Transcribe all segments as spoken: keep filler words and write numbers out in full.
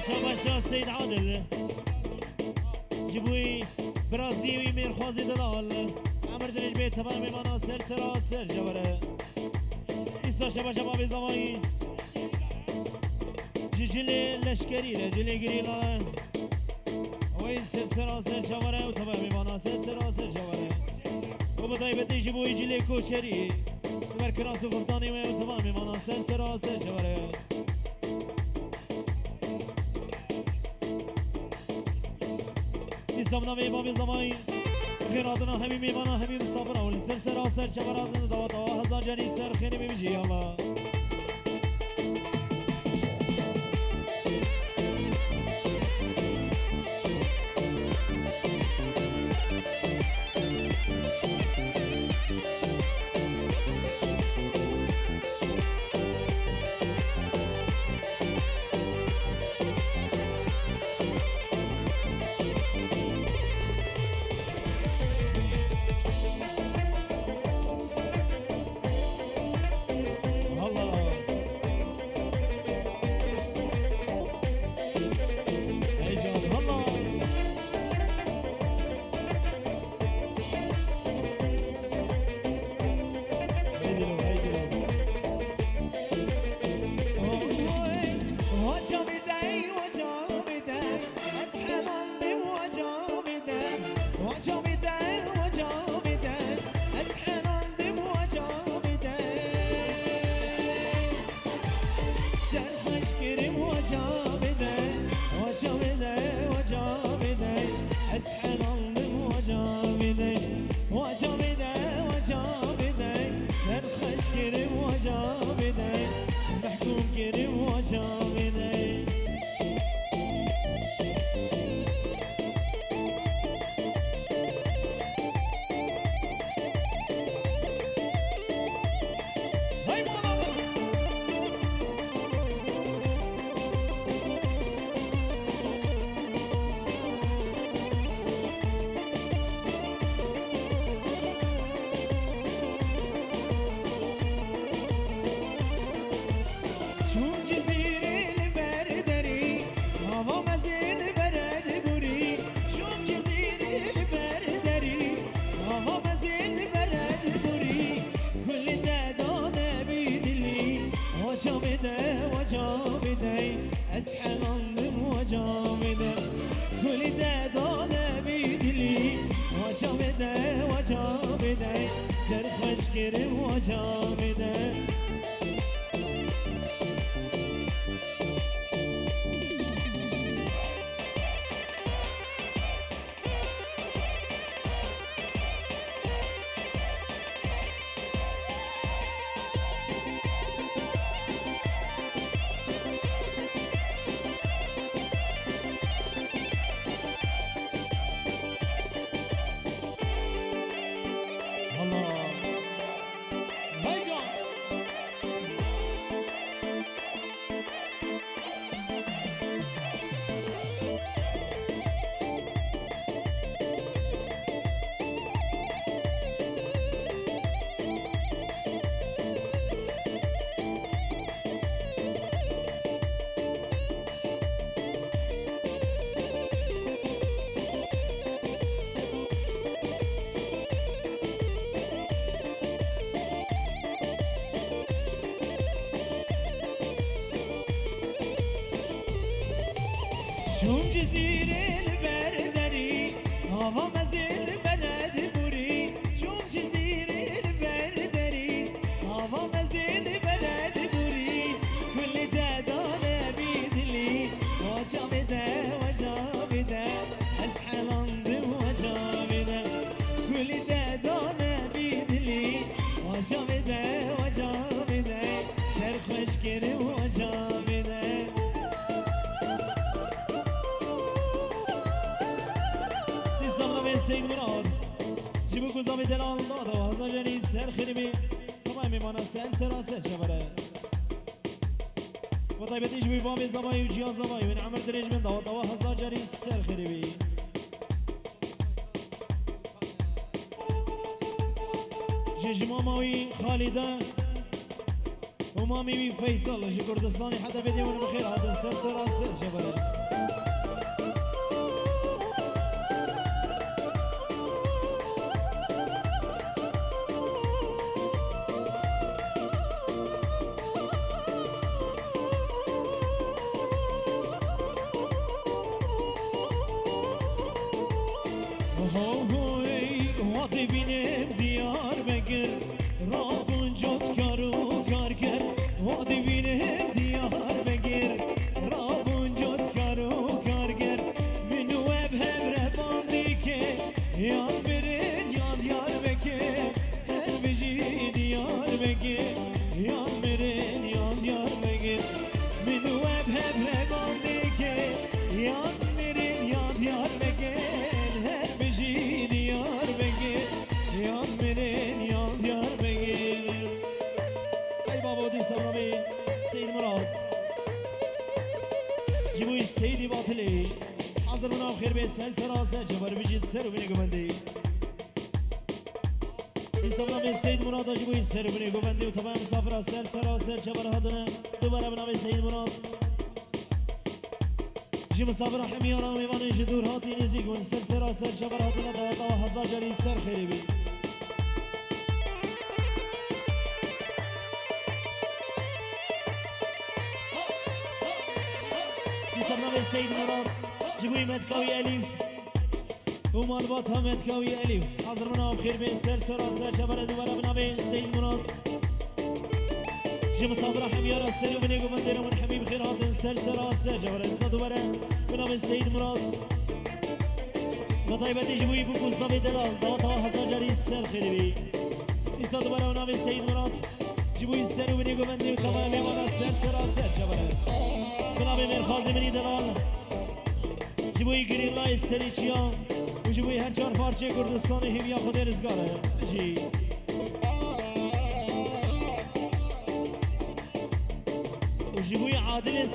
Şabaşa Seyd Adil. Ji bo wî biraziyê wî mêrxwazê delal. Emir dirêj bê teva mêvana ser sera ser cewere. Îsa şabaşa bavê zavayî. Ji cilê leşkerî re, cilê girîla. Wey ser sera ser çavere û teva mêvana ser sera ser çavere. Û bi taybetî ji bo wî cilê koçerî. Li ber kiras û xiftanê we û teva mêvana ser sera ser çavere. Îslamna mêvan mêzavayî. Xêr hatina hemî mêvana, hemî misafira û li ser sera ser çavera din dawa dawa hezar carî ser xêrê bê bijî ya Allah. Ser xweş kirim, waca bide, waca bide, waca bide. Ez helandim, waca bide, waca bide, waca bide. Ser xweş kirim, waca bide, mehkûm kirim, waca bide. Çûm Cizîrê li ber derî, ava mezin bered burî. Çûm Cizîrê li ber derî, ava mezin bered burî. Kulî te dane bî dilî, waca bide, waca bide. Ez helandim, waca bide. Kulî te dane bî dilî, waca bide, waca bide. Ser xweş kirim, waca bide. Çûm Cizîrê li ber derî, ava mezin bered burî. Çûm Cizîrê li ber derî, ava mezin bered burî. Kulî te dane bî dilî, waca bide, waca bide. Ez helandim, waca bide. Kulî te dane bî dilî, waca bide, waca bide. Ser xweş kirim, waca bide. Dîsa navê Seyd Murad. Ji bo ku zavê delal dada hezar carî ser xêrê bê. Tamam mêvana ser sera ser çavere. Bi taybetî ji bo bavê zavayê û ciya zavayê wên emir dirêj bin dawa dawa hezar carî ser xêrê bê. Ji, ji mama wî Xalîde. Û mamê wî Feysal ji Kurdistanê heta bê dê wan bi xêr hatin ser sera ser çeveran. Ho ho ey, wa dibînim Diyarbekir, rabûn cotkar û karker. Wa dibînim Diyarbekir, rabûn cotkar û karker. Min û ev hev re bandî ke, yan mirin yan Diyarbekir. Her bijî Diyarbekir, yan mirin yan Diyarbekir. Min û ev hev re bandî ke, yan mirin yan Diyarbekir. Her bijî Diyarbekir, yan mirin yan Diyarbekir. Ey babo, dîsa navê Seyîd Murat. Ji bo Seyîdî Batilê. Hazir bûna xêr bê ser sera ser çever bijî ser û binê guvendê. Dîsa bi navê Seyîd Murat ji bo ser û binê guvendê û tevaya misafira ser sera ser çever hatine. Dubare bi navê Seyîd Murat. Ji misafira hemiyara mêvanên ji dûr hatî nêzîk hûn ser sera ser çever hatine, dawa dawa hezar carî ser xêrê bî. Dîsa bi navê Seyîd Murat, ji bo Metka wî Elîf û malbata Metka wî Elîf. Hazir bûna xêr bê ser sera ser çever, dubare bi navê Seyîd Murat. Ji misafira hemiyara ser û binê guvendê re hûn hemî bi xêr hatin ser sera ser çever. Dîsa dubare bi navê Seyîd Murat. Bi taybetî ji bo wî bûk û zavê delal, dawa dawa hezar carî ser xêrê bî. Dîsa dubare bi navê Seyîd Murat. Ji bo wî ser û binê guvendê û tevaya mêvana ser sera ser çever. Bi navê mêrxazê min î delal. Ji bo wî girêlayê serî çiya û ji bo wî her çar parçeyê Kurdistanê hêviya Xwedê rizgar e. Bijî. Û ji bo wî Adilê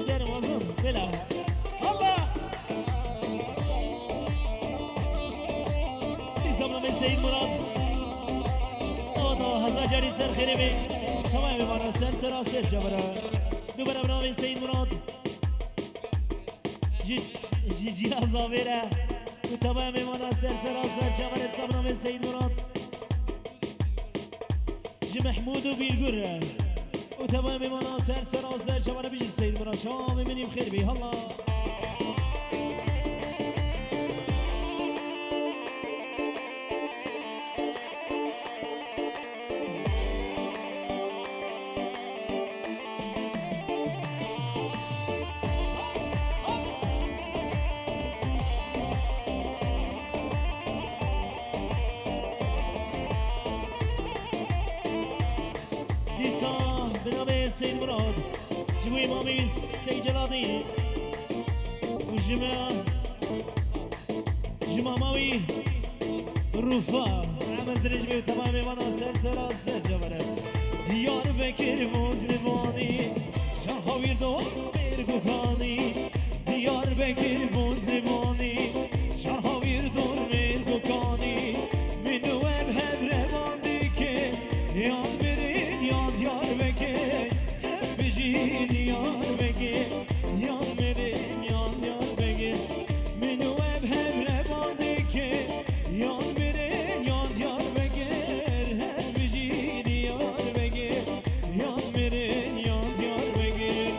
ser mezin, bela. Allah! Dîsa bi navê Seyîd Murat. Dawa dawa hezar carî ser xêrê bê. Tevaya mêvana ser sera ser çever e. Dubare bi navê Seyîd Murat. Ji, ji cihaza vê re. Û tevaya mêvana ser sera ser çever e, dîsa bi navê Seyîd Murat. Ji Mehmûd û Bîlgur re. Û tevaya mêvana ser sera ser çever e, bijî Seyîd Murat. Çavê min î bi xêr bî. Halla. Dîsa bi navê Seyîd Murat, ji bo Îmamê Seyîd Celadî û ji me, ji mama wî Rûfa, emir dirêj bê û tevaya mêvana ser sera ser çever e. Diyarbekir Bozlîvanî, şer hawîr dor mêr gukanî. Diyarbekir Bozlîvanî, şer hawîr dor mêr gukanî. Min û ev hev re bandî ke, yan mirin yan Diyarbekir. Her bijî Diyarbekir, yan mirin yan Diyarbekir. Min û ev hev re bandî ke, yan mirin yan Diyarbekir. Her bijî Diyarbekir, yan mirin yan Diyarbekir.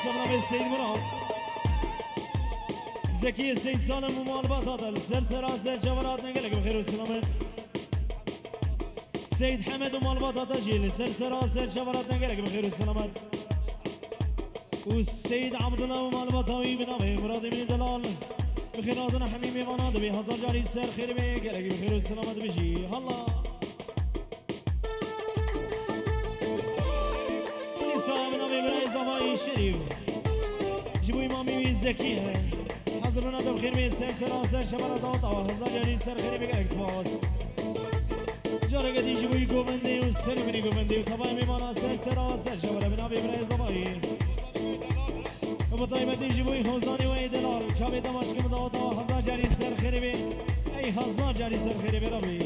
Selamê Seyîd Murat. Zekiyê Seyîd Salim û malbata te li ser sera ser çavan hatine gelek bi xêr û selamet. Seyîd Hemed û malbata te jî li ser sera ser çavan hatine gelek bi xêr û selamet. Û Seyîd Abdullah û malbata wî bi navê Muradê Mînî Delal bi xêr hatina hemî mêvana dibê hezar carî ser xêrê bê gelek bi xêr û selamet bijî. Halla. Dîsa bi navê birayê Zavayî Şerîf. Ji bo îmamê wî Zekî ye. Hezirûna te bi xêr bê ser sera ser çavara dawet awa hezar carî ser xêrê bê gelek spas. Careke dî ji bo govendê û serê binê govendê û tevayê mêvana ser sera ser çavara bi navê birayê Zavayî. Bi taybetî ji bo hozanê we yê delal çavê te maşkim dawet awa hezar carî ser xêrê bê. Ey hezar carî ser xêrê bê rabî.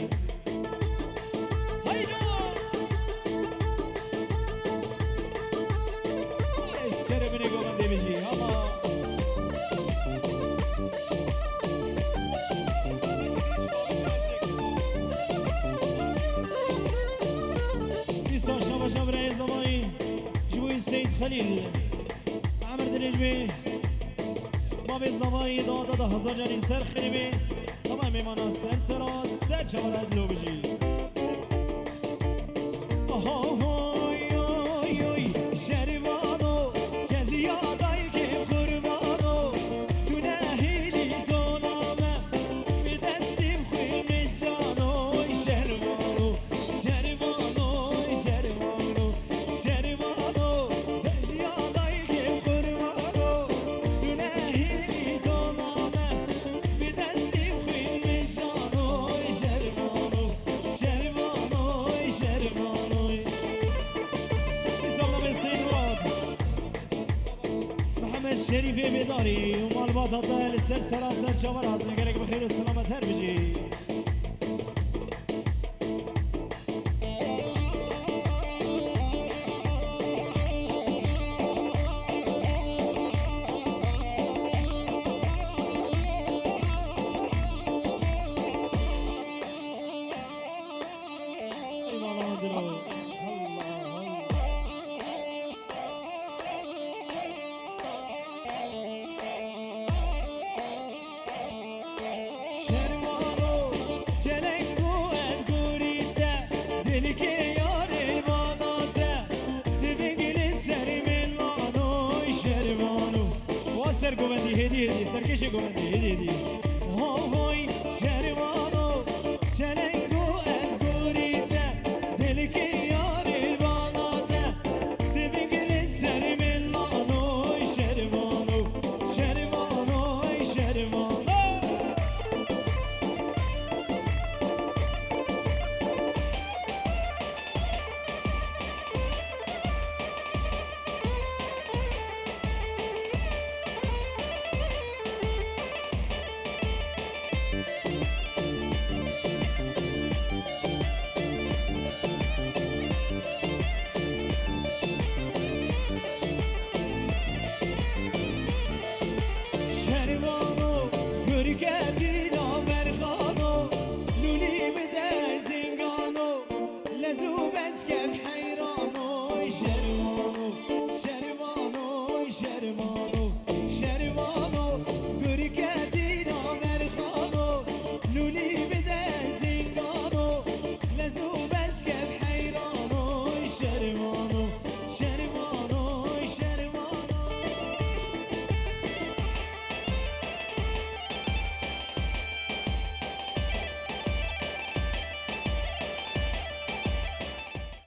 Haydo! Ey serê binê govendê bijî, ama. Dîsa şabaşa birayê Zavayî ji bo Seyîd Xelîl. Emir dirêj bê. Bavê Zavayî daweta da hezar carî ser xêrê bê. Tamam mêvana ser sera ser çavara dilo bijî. Oy, oy, oy, şervano, keziya dayke qurbano, tu nehêlî doname, bi destê xwe meşano, oy şervano, şervano, oy şervano, şervano, keziya dayke qurbano, tu nehêlî doname, bi destê xwe meşano, oy şervano. Şervanoy, şervanoy. Îslamê Seyîd Murat. Mihemed Şerîfê Bêdarî û malbata te li ser sera ser çavan hatine gelek bi xêr û selamet her bijî. Eyvallah Dilo. Allah Allah. Şermano, çeleng bû ez gorî te, dilkê yarê bala te, divingilî serê min mano, şermano. Wa ser govendî, hêdî hêdî, serkêşê govendî, hêdî hêdî. Ho hoy, şermano, çeleng